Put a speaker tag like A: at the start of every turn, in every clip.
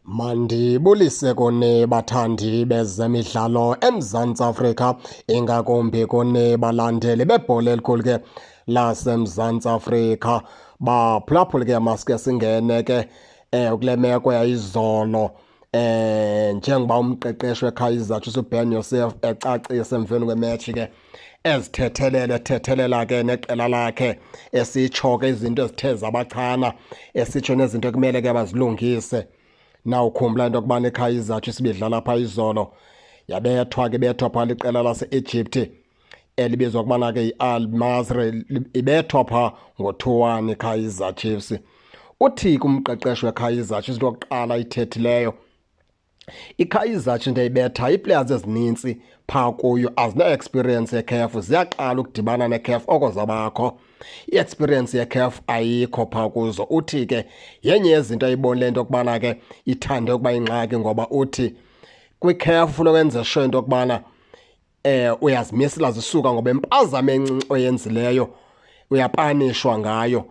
A: Mandibulise kuni bathandi bezemidlalo eMzantsi Afrika, ingakumbi kuni balandeli bebhola elikhulu ke laseMzantsi Afrika. Baphulaphuli ke, maske singene ke kule meko yayizolo, njengoba umqeqeshi weKaizer Chiefs uBen Yosef ecacise emveni kwematch ke, ezithethelele ethethelela ke neqela lakhe, esitsho ke izinto ezithe zabachana, esitsho nezinto ekumele ke bazilungise. Nawukhumbula into yokubana iKaizer Chiefs ibidlala phaa izolo, yabethwa ke, bethwa phaa liqela lase-Egypt elibizwa kubana ke yi-Al Masry, ibethwa phaa ngo-2-1 iKaizer Chiefs. Uthi kumqeqeshi weKaizer Chiefs, into yokuqala ithethileyo, iKaizer Chiefs into eyibetha, ii-players ezinintsi phaa kuyo azina-experience yeCAF, ziyaqala ukudibana neCAF oko zabakho, i-experience yeCAF ayikho phaa kuzo. Uthi ke yenye yezinto ayibonile into yokubana ke ithande ukuba ingxaki, ngoba uthi kwiCAF funeka wenze sure into yokubana uyazimisela zisuka, ngoba impazamo encinci oyenzileyo uyapanishwa ngayo.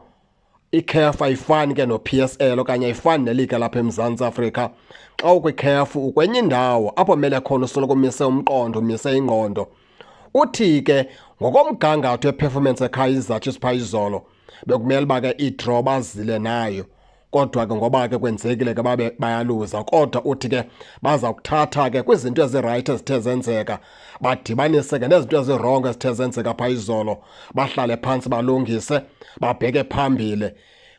A: ICAF ayifani ke no-PSL okanye ayifani neliga lapha eMzantsi Afrika. Xa ukwiCAF ukwenye indawo apho mele khona usoloko umise umqondo, umise ingqondo. Uthi ke ngokomgangatho weperformance eKaizer Chiefs phaa izolo, bekumele uba ke i-draw bazile nayo, kodwa ke ngoba ke kwenzekile ke babe bayaluza. Kodwa uthi ke baza kuthatha ke kwizinto ezirayithi ezithe zenzeka, badibanise ke nezinto ezirongo ezithe zenzeka phaa izolo, bahlale phantsi, balungise, babheke phambili.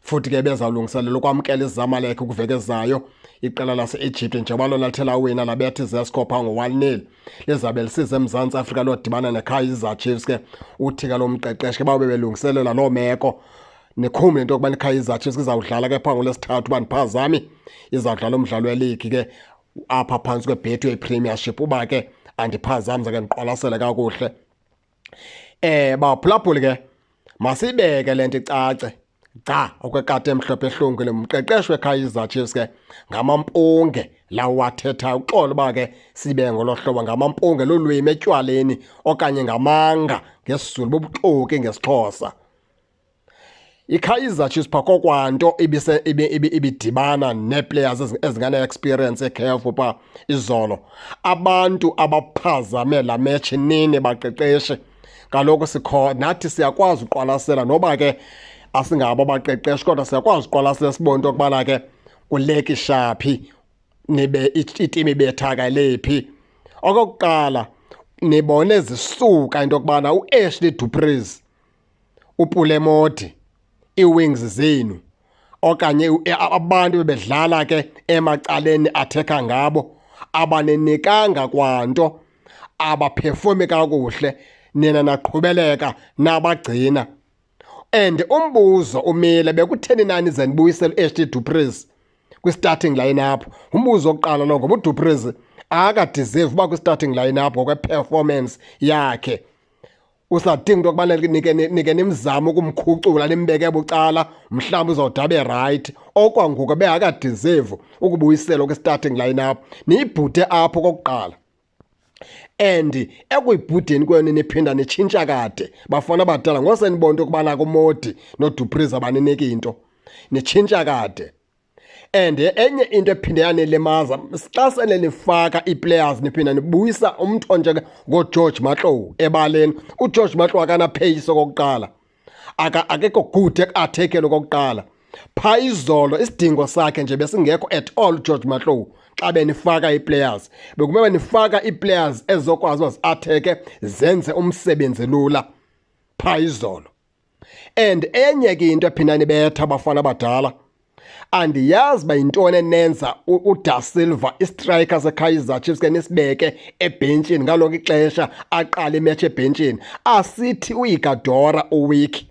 A: Futhi ke bezawulungiselela ukwamkela iZamalek kuveki ezayo, iqela lase-Egypt, njengoba lona lithe lawina, labetha iZesco phaa ngo-1-0, lizabe lisiza eMzantsi Afrika lodibana neKaizer Chiefs ke. Uthi ke lo mqeqeshi ke babe belungiselela loo meko. Nikhumbule into yokubana iKaizer Chiefs izawudlala ke phaa ngoLwesithathu, uba ndiphazami, izawudlala umdlalo weligi ke apha phantsi kweBetway Premiership, uba ke andiphazami, ke ndiqwalasele kakuhle. Baphulaphuli ke, masibeke le nto icace cha okwekati emhlophe ehlungwini. Umqeqeshi weKaizer Chiefs ke, ngamampunge lawo wathethayo, uxolo uba ke sibe ngolo hlobo, ngamampunge, lulwimi etywaleni okanye ngamanga ngesiZulu, bubuxoki ngesiXhosa. IKaizer Chiefs phaa kokwanto ibidibana nee-players ezingane-experience eCAF phaa izolo. Abantu abaphazame la match nini baqeqeshi? Kaloku sikho nathi, siyakwazi uqwalasela, noba ke asingabo abaqeqeshi, kodwa siyakwazi uqwalasela, sibone into yokubana ke kulekisha phi, nibe itimu ibethakale phi. Okokuqala, nibone zisuka into yokubana uAshley Du Preez, uPule Mmodi, ii-wings zenu okanye abantu bebedlala ke emacaleni athekha ngabo, abanenikanga kwanto, abaperformi kakuhle, nina naqhubeleka nabagcina. And umbuzo umile, bekutheni nani ze nibuyisele u-Ashley Du Preez kwi-starting line-up? Umbuzo wokuqala lo, ngoba uDu Preez akadeserve uba kwi-starting line-up ngokwe-performance yakhe. Usadinga into yokubana nike nimzame ukumkhucula, nimbeke bucala, mhlawumbi uzawude abe right. Okwangoku bengakadeserve ukubuyiselwa kwi-starting line-up, niyibhude apho kokuqala. And ekuyibhudeni kwenu niphinda nitshintsha kade, bafana abadala, ngosenibona into yokubana kuModi noDu Preez abaniniki into, nitshintsha kade. And enye into ephinde yanilimaza, xa sele nifaka ii-players, niphinda nibuyisa umntu onjenge ngoGeorge Matlou ebaleni. UGeorge Matlou akana-pace okokuqala, akekho good eku-attackeni okokuqala. Phaa izolo isidingo sakhe nje besingekho at all uGeorge Matlou. Xa benifaka ii-players, bekumele nifaka ii-players ezizokwazi uba zi-attacke, zenze umsebenzi lula phaa izolo. And enye ke into ephinda nibetha, abafana abadala, andiyazi uba yintoni enenza uDa Silva, istriker seKaizer Chiefs ke, nisibeke ebhentshini ngalonke ixesha, aqale imatch ebhentshini. Asithi uIgadora uweak,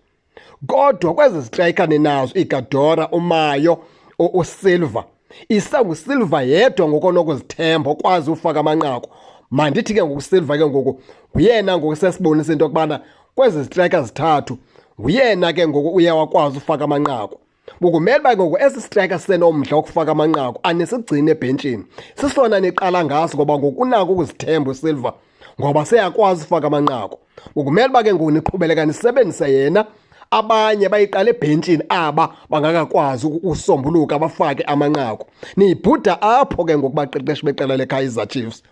A: kodwa kwezi striker ninazo, Igadora, uMayo, uSilva, isanguSilva yedwa ngokonokuzithemba okwazi ufaka amanqaku. Mandithi ke ngoku Silva ke ngoku nguyena ngoku sesibonisa into yokubana kwezi striker zithathu nguyena ke ngoku uye wakwazi ufaka amanqaku. Bukumele uba ngoku esi striker sisenomdla wokufaka amanqaku anisigcine ebhentshini, sisona niqala ngaso, ngoba ngoku unako ukuzithemba uSilva ngoba seyakwazi ufaka amanqaku. Ukumele uba ke ngoku niqhubeleka nisebenzise yena. Abanye bayiqala ebhentshini aba bangakakwazi ukusombuluka bafake amanqaku. Niyibhuda apho ke ngokubaqeqeshi beqela leKaizer Chiefs.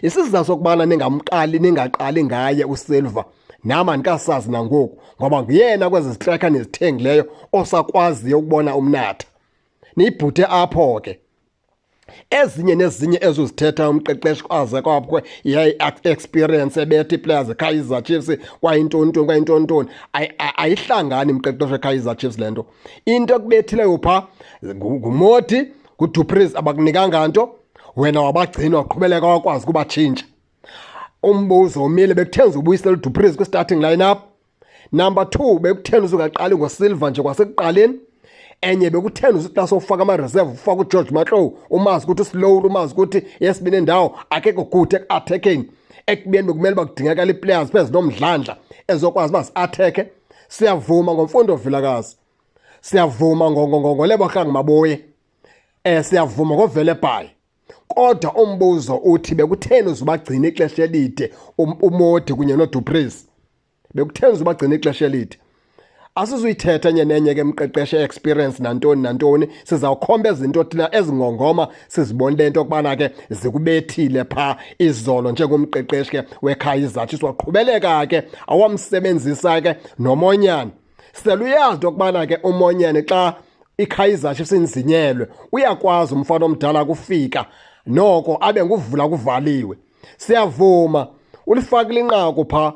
A: Isizathu sokubana ningamqali ningaqali ngaye uSilva nam andikasazi nangoku, ngoba nguyena kwezi zitreka nizithengileyo osakwaziyo ukubona umnatha. Niyibhude apho ke. Ezinye nezinye ezuzithetha umqeqeshi kwaze kwapho yayi-experience ebetha ii-players zeKaizer Chiefs kwayintontoni kwayintontoni, ayihlangani mqeqeshi weKaizer Chiefs le nto. Into ekubethileyo phaa nguModi, nguDu Preez, abakunikanga nto, wena wabagcina waqhubeleka wakwazi ukubatshintsha. Umbuzo umile, bekutheni ubuyisela uDu Preez kwi-starting lineup? Number 2, bekutheni uzungaqali ngoSilva nje kwasekuqaleni? Enye bekutheni uzuthi xa sowufaka ama-reserve ufaka uGeorge Matlou, umazi ukuthi uslow, umazi ukuthi yesibini endawo akekho good eku-attackeni, ekubeni bekumele uba kudingakala ii-players phezu nomdlandla ezokwazi uba zi-attack-e. Siyavuma ngoMfundo Vilakazi, siyavuma ngoLebogang Maboe, siyavuma ngoVelebayi, kodwa umbuzo uthi bekutheni uzubagcina ixesha elide uModi kunye noDu Preez? Bekutheni uzubagcina ixesha elide? Asizuyithetha enye nenye ke mqeqeshe experience nantoni nantoni, sizawukhomba izinto thina ezingongoma sizibonile into yokubana ke zikubethile phaa izolo njengomqeqeshi ke weKaizer Chiefs. Waqhubeleka ke awamsebenzisa ke noMonyane. Seluyazi into yokubana ke uMonyane xa iKaizer Chiefs inzinyelwe uyakwazi umfana omdala kufika noko abe nguvula kuvaliwe. Siyavuma ulifakile inqaku phaa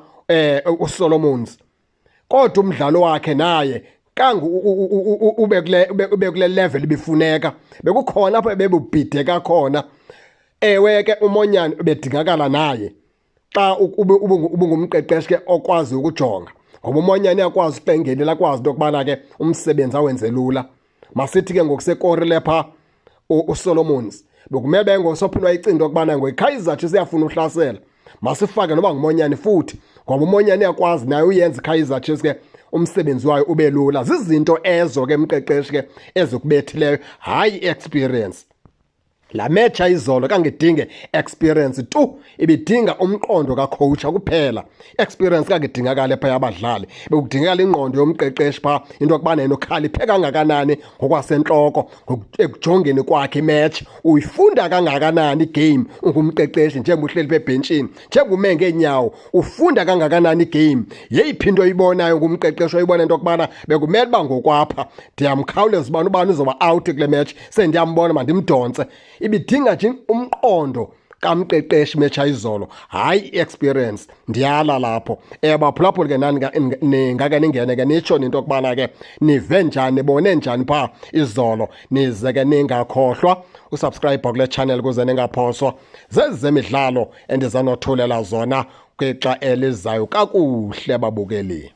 A: uSolomons, kodwa umdlalo wakhe naye kangu ube kule level ibifuneka, bekukhona apho ebebubhideka khona. Ewe ke uMonyane ubedingakala naye xa ubungumqeqeshi ke okwazi ukujonga, ngoba uMonyane uyakwazi xa engenile akwazi into yokubana ke umsebenzi awenze lula. Masithi ke ngokusekorile phaa uSolomons, bekumele bengosophindwa wayicinga into yokubana ngoyiKaizer Chiefs iyafuna uhlasela, masifake noba nguMonyane futhi, ngoba uMonyane uyakwazi naye uyenza iKaizer Chiefs ke umsebenzi wayo ube lula. Zizinto ezo ke mqeqeshi ke ezikubethileyo, hayi experience. La match ayizolo kangidinge experience tu, ibidinga umqondo kacoach kuphela. Experience kangidingakala pha yabadlali, bekudingakala ingqondo yomqeqeshi pha, into yokubana yena ukhaliphe kangakanani ngokwasentloko ekujongeni kwakhe imatch, uyifunda kangakanani igame ungumqeqeshi njengoba uhleli pha ebhentshini, njengoba ngeenyawo ufunda kangakanani igame. Yeyiphi into oyibonayo ngumqeqeshi oyibona into yokubana bekumele uba ngokwapha ndiyamkhawuleza ubani ubani uzoba out kule match, sendiyambona mandimdontse. Ibidinga nje umqondo kamqeqeshi match ayizolo, hayi experience. Ndiyala lapho. Baphulaphuli ke nani ningake ningene ke nitsho into yokubana ke nive njani, nibone njani phaa izolo. Nize ke ningakhohlwa usubscribe kule channel ukuze ningaphoswa zezi zemidlalo endizanothulela zona kwixa elizayo. Kakuhle babukeli.